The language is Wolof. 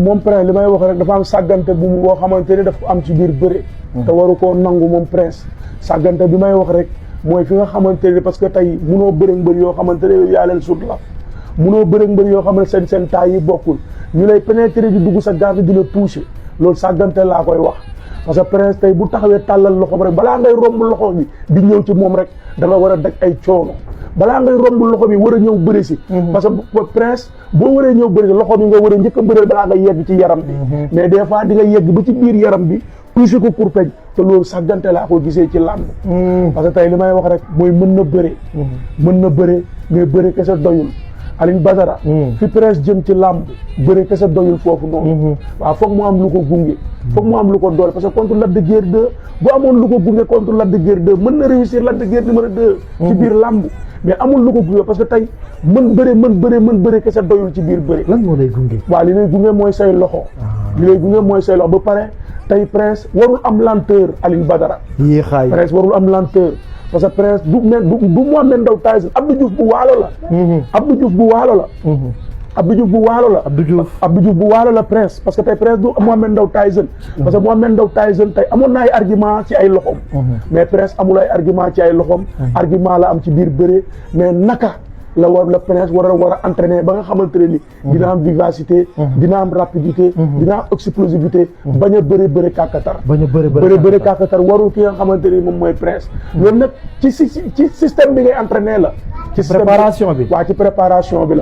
moom Prince li may wax rek dafa am sàggante bu mu boo xamante ni dafa am ci biir bëre. te waru koo nangu moom Prince. sàggante bi may wax rek mooy fi nga xamante ni parce que tey munoo bëre mbër yoo xamante ne yaa leen sut la munoo bëre mbër yoo xam ne seen taay yi bokkul ñu lay pénétrer di dugg sa garde di la toucher loolu sàggante laa koy wax. parce que Prince tey bu taxawee tàllal loxoom rek balaa ngay romb loxo bi di ñëw ci moom rek da nga war a daj ay coono balaa ngay romb loxo bi war a ñëw bëri si. parce que Prince boo waree ñëw bëri si loxo bi nga war a njëkk a bëreel balaa nga yegg ci yaram bi. mais des fois di nga yegg ba ci biir yaram bi touché ko pour peñ te loolu sàggante laa ko gisee ci làmb. parce que tey li may wax rek mooy mën na bëre. mën na bëre mais bëre kese doyul. Alioune Badara fi Prince jëm ci làmb bëre kese doyul foofu noonu. waaw foog mu am lu ko gunge. foog mu am lu ko doole parce que contre Lac de Guiers 2 bu amoon lu ko gunge contre Lac de Guiers 2 mën na réussir Lac de Guiers numéro 2 ci biir làmb mais amul lu ko gunge parce que tey mën bëre kese doyul ci biir bëre. lan moo lay gunge. waaw li lay gunge mooy say loxo. li lay gunge mooy say loxo ba pare tey Prince warul am lenteur Alioune Badara. yéexaay Prince warul am lenteur. parce que Prince du Mohamed Ndao Tyson Abdou Diouf bu waalo la. Abdou Diouf bu waalo la. Abdou Diouf bu waalo la. Abdou Diouf bu waalo la Prince parce que tey Prince du Mohamed Ndao Tyson. parce que Mohamed Ndao Tyson tey amoon na ay argument ci ay loxom. mais Prince amul ay argument ci ay loxom. argument la am ci biir bëre mais naka la Prince war a entraîner ba nga xamante ne ni. dina am vivacité. dina am rapidité. dina am explosivité. bañ a bëre kàkkatar. bañ a bëre kàkkatar warul ki nga xamante ni moom mooy Prince. loolu nag ci système bi ngay entraîner la. ci préparation bi waaw ci préparation bi la.